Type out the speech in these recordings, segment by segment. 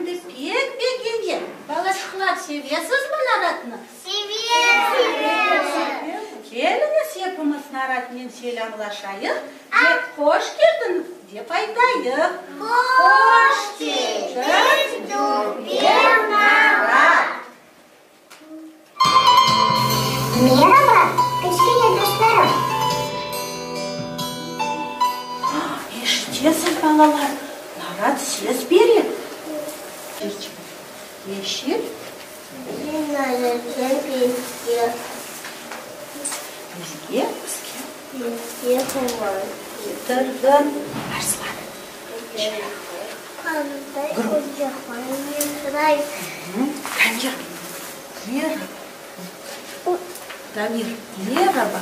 endi pek begenem. Balaçıqlar, sevesizmi naratnı? Sevemiz! Keliñiz, epimiz naratnen selâmlaşayıq ve hoş keldiñiz dep aytayıq. Hoş keldiñ, dülber narat! Meraba, kiçkene dostlarım! Eşitesiz, balalar, narat ses bere. Yeşil. Bizge, bizge ketirdi arslan. Damir, meraba. Damir, meraba.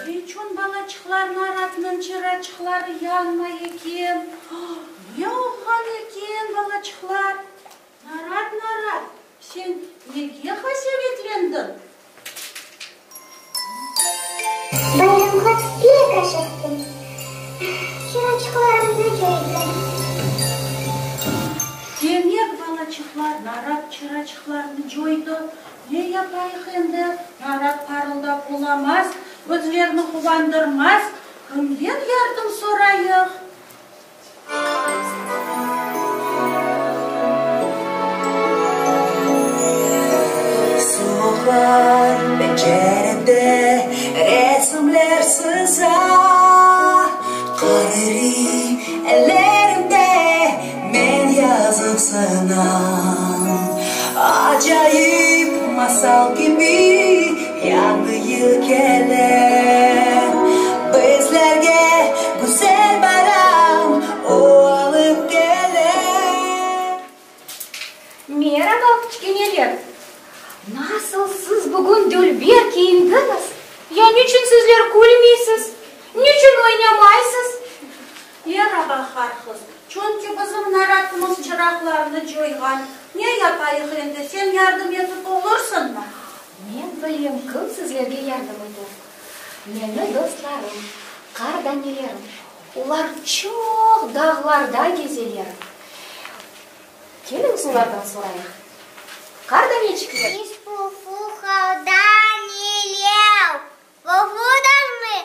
Niçün balaçıqlar naratnıñ çıraçıqları yanmay eken? Ne olğan eken, balaçıqlar? Narat, Narat, sen nege qasevetlendiñ? Bayramğa pek aşıqtım. Çıraçıqlarımnı coydım. Demek, balaçıqlar, Narat çıraçıqlarını coydı. Ne yapayıq endi? Narat parıldap olamaz, bizlerni quvandırmaz. Kimden yardım sorayıq? Suvuqlar pencerede resimler sıza, Qar eriy ellerimde, men yazıqsınam. Acayip masal kibi yañı yıl kele, Bizlerge güzel bayram o alıp kele. Meraba, kiçkeneler! Nasıl siz bugün dülber kiyindiñiz? Ya niçün sizler külmeysiz? Niçün oynamaysız? Meraba, Harhız! Çünki bizim naratımız çıraqlarını coyğan. Ne yapayıq endi, sen yardım etip olursıñmı? Men bilem, kim sizlerge yardım eter. Meni dostlarım, qar danelerim, olar çoq dağlarda gezeler. Keliñiz olardan sorayıq. Qar daneçikler. Biz fufu qardanelev, Fufudanmı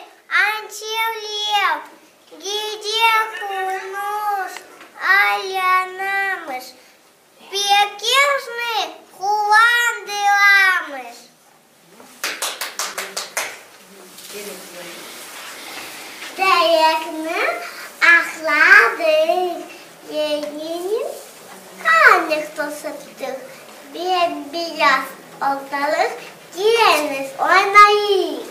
ançevlev, Gece kündüz aylanamız, Pekimizni quvandıramız. Terekni aqladıq, Yeñinen qanıq tosuttıq, Bem-beyaz ortalıq, Keliñiz, oynayıq!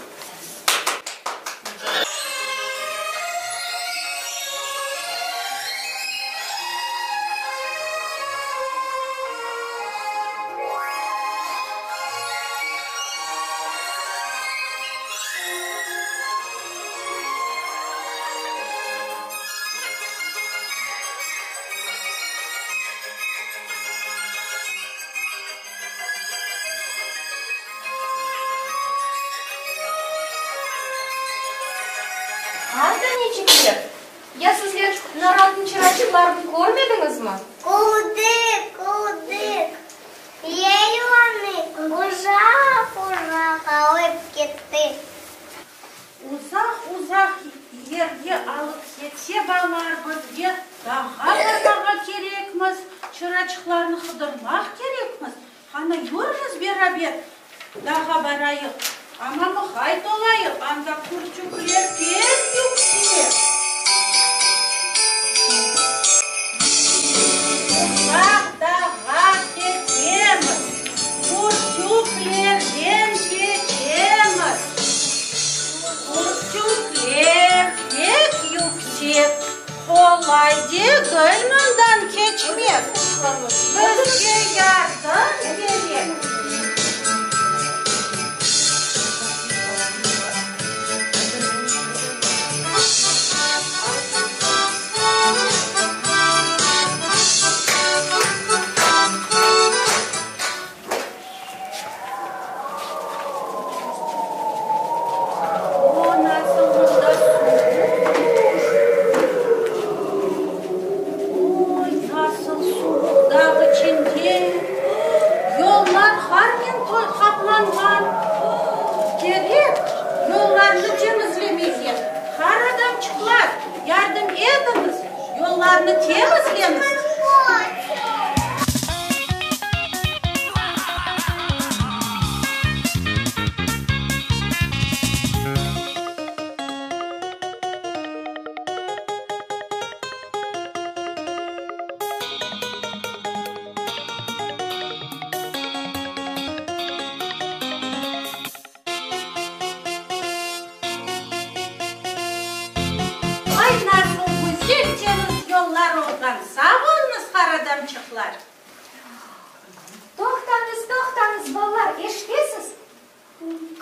Qar daneçikler! Ya sizler naratnıñ çıraçıqlarını körmediñizmi? Kördik, kördik. Yel onı uzaq-uzaq alıp ketti. Uzaq-uzaq yerge alıp ketse balalar, bizge dağğa barmağa kerekmiz, çıraçıqlarnı qıdırmaq kerekmiz. Qana, yürüñiz beraber dağğa barayıq, amma mıqayt olayıq, anda kürtükler pek yüksek. Uzaq dağğa ketemiz, kürtüklerden keçemiz. Kürtükler pek yüksek, qolay degil mından keçmek. Bizge yardım kerek. O, nasıl mında suvuq! Oy, nasıl suvuq dağ içinde! Yollar qarnen qaplanğan. Kerek yollarnı temizlemege. Qar adamçıqlar, yardım etiñiz, yollarnı temizleñiz! Ay, nasıl güzel temiz yollar olğan, sağ oluñız, qar adamçıqlar! Toqtañız, toqtañız, balalar, eşitesiz?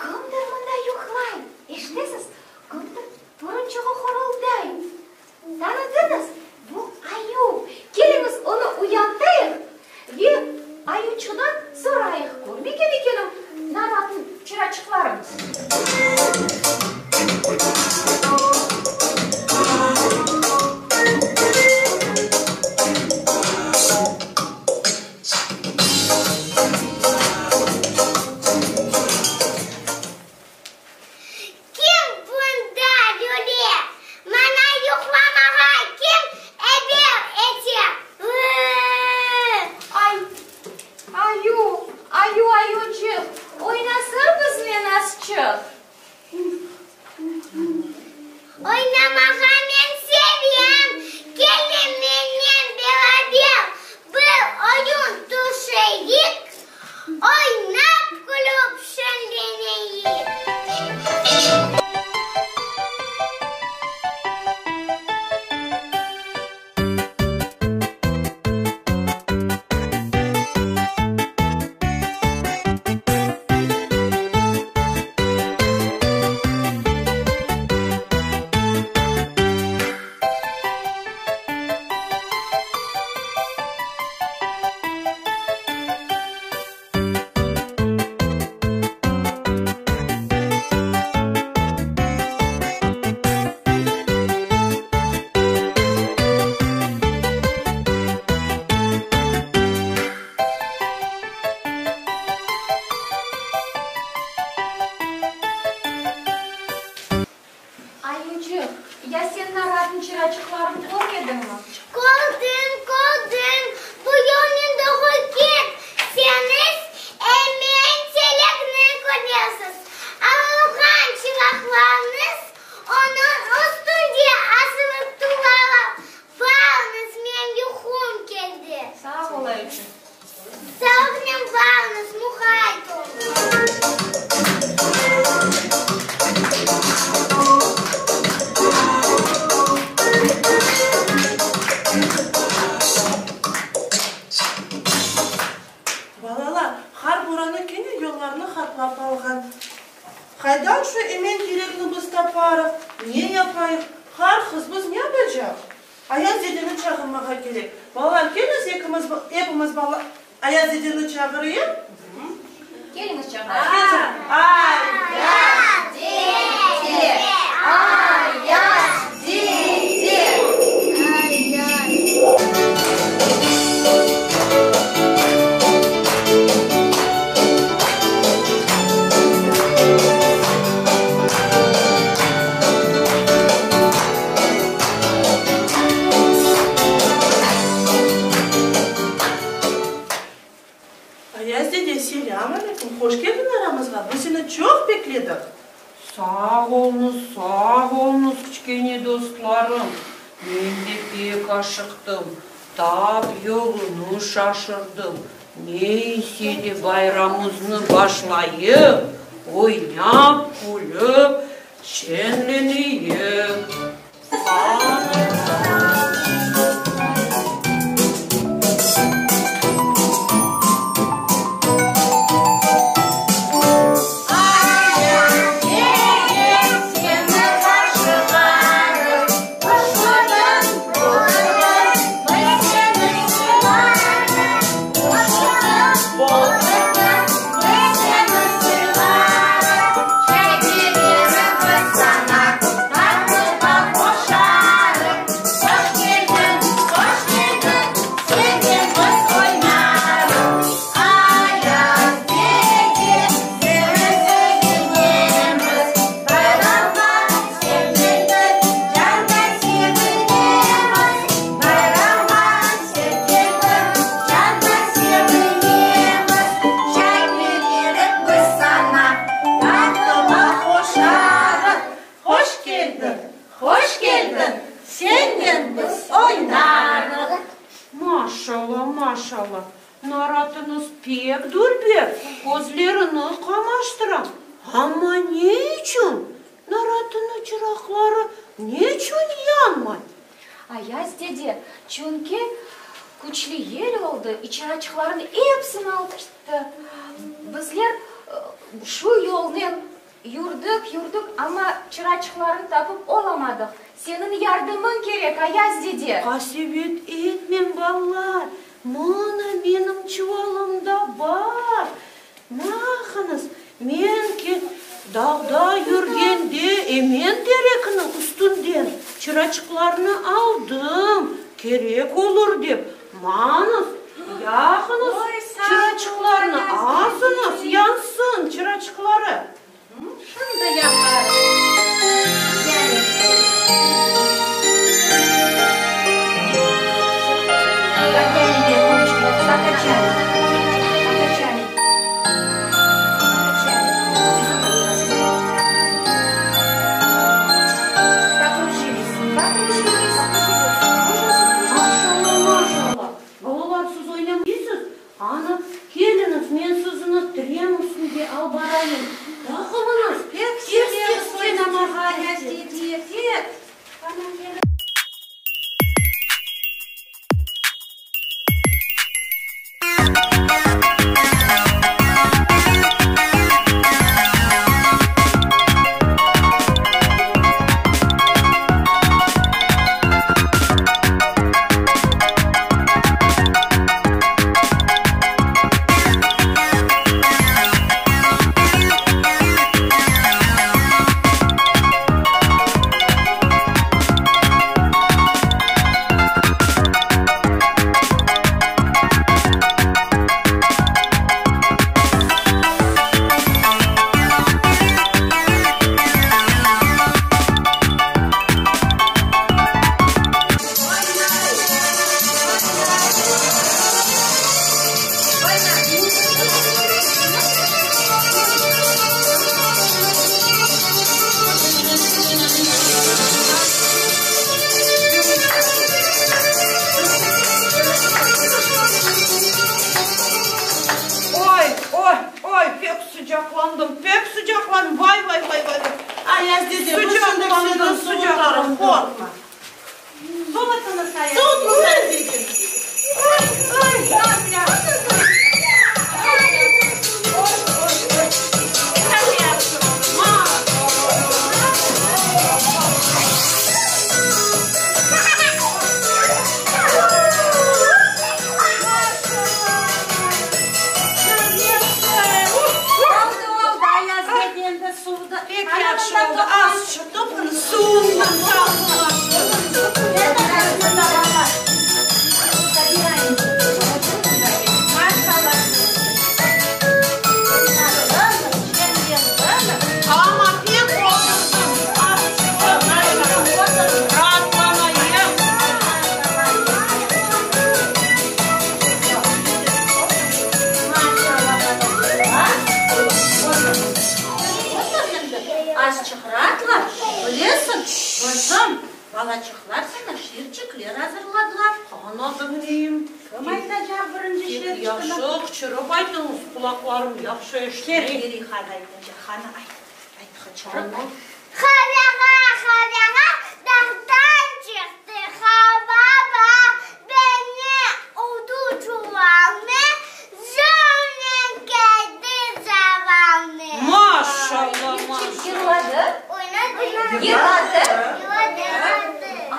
Kimdir mında yuqlay, eşitesiz? Kimdir turunçuğı horulday. Tanıdıñız? Bu Ayu. Keliñiz, onı uyantayıq ve Ayuçıqdan sorayıq, körmegen eken o naratnıñ çıraçıqların. Kim bunda yüre? Maña yuqlamağa kim emir ete? Vıı! Ay, ayu, ayu, ayuçıq, oynasın biznen azçıq. Oynamağa men sevem, keliñ mennen beraber bir oyun tüşeyik, oynap külüp şeñleneyik. Ayuçıq, ya sen naratnıñ çıraçıqlarını körmediñmi? Kördim, kördim. Bu yolnen doğru ket, señiz emen telekni körersiz. Alınğan çıraqlarıñız onıñ üstünde asılıp turalar. Barıñız, men yuqum keldi. Sağ ol, Ayuçıq. Sağlıqnen barıñız, muqayt oluñız. Balalar, qar boranı kene yollarnı qaplap alğan. Qaydan şu emen terekni biz taparıq, ne yapayıq? Qar qız, biz ne yapacaq? Ayaz dedeni çağırmağa kerek. Balalar, keliñiz ekimiz, epimiz bala, Ayaz dedeni çağırayıq. Keliñiz çağırayıq. Ayaz dede! Ayaz dede! aleyküm, hoş keldiñ aramızğa, biz seni çoq bekledik. Sağ oluñız, sağ oluñız, kiçkene dostlarım, men de pek aşıqtım, tap yolunı şaşırdım. Ne ise de bayramımıznı başlayıq, oynap, külip, şeñleneyik. Hoş keldiñ, hoş keldiñ, sennen biz oynarıq. Maşalla, maşalla, naratıñız pek dülber, közlerini qamaştıra. Amma ne içün naratınıñ çıraqları neçün yanmay? Ayaz dede, çünki küçlü yel oldı, çıraçıqlarnıñ episini alıp ketti. Bizler şu yolnen Yurdik, yurdik, amma çıraçıqlarnı tapıp olamadıq. Seniñ yardımıñ kerek, Ayaz dede! Qasevet etmeñ, balalar, mına menim çuvalımda bar. Naqıñız, men ki, dağda yürgende emen terekniñ üstünden çıraçıqlarnı aldım, kerek olur dep. Mañız, yaqıñız çıraçıqlarnı, asıñız, yansın çıraçıqları. Şimdi yaqarıq. Maşalla, maşalla, balalar siz oynamaysız, ana, keliñiz, men sizni tren üstünde al barayım, taqılıñız, Pek tez, tez, sevemiz tez, oynamağa, tez, Ayaz dede, pek. Ana, keliñiz. Azçıqraatlar, bilesiñ, bizim balaçıqlar saña şiirçikler azırladılar. Qana diñleyim. Kim aytacaq birinci şiirçikni? Yahşı qıçırıp aytıñız, qulaqlarım yahşı eşitmey. Kel, Perihan aytacaq. Qana, ayt, ayt, qıçırıp ayt. Havağa, havağa dağdan çıqtı, Hababa, beni urdu çuvalnı, Zornen keldi zavallı. Maşallah, maşallah. Yırladı. Yırladı.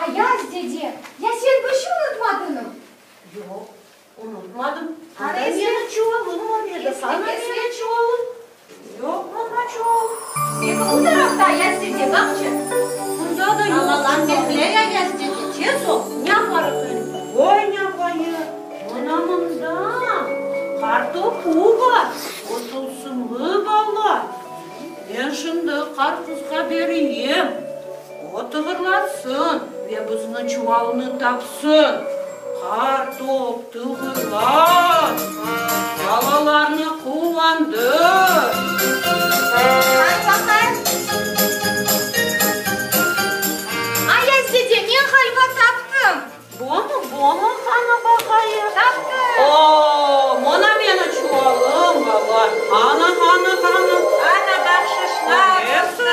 Ayaz dede, ya sen bir şey unutmadıñmı? Yoq, unutmadım. Ana meni çuvalım bar edi. Ana meni çuvalım. Yoq, mında çuval. Peki bu tarafta Ayaz dede, baqçı. Mında da yoq. Balalar bekley Ayaz dede, tez ol. Ne yaparıq endi? Voy, ne yapayıq? Mına mında qartopu bar, o tılsımlı bala. Men şimdi qarpızğa bereyim, o tığırlatsın ve bizni çuvalnı tapsın. Qartop, tığırlat, balalarnı quvandır. Qartbaqay! Ayaz dede, men ğaliba taptım. Bomı, bomı, qana baqayıq. Taptım. O, mına meni çuvalım, bala. Qana, qana, qana. Ana bahşışlar. Köresiz,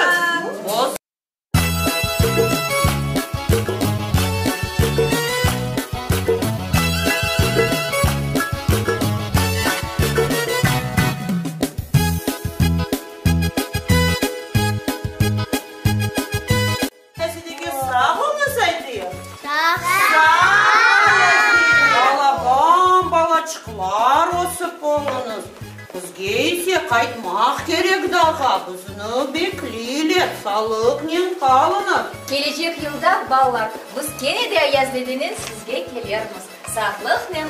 o Dedege sağ oluñız aytayıq. Sağ Balaban balaçıqlar ösip oluñız. Bizge ise qaytmaq kerek daha, bizni bekleyler, sağlıqnen qalıñız. Kelecek yılda, balalar, biz kene de Ayaz dedenen sizge kelermiz. Sağlıqnen.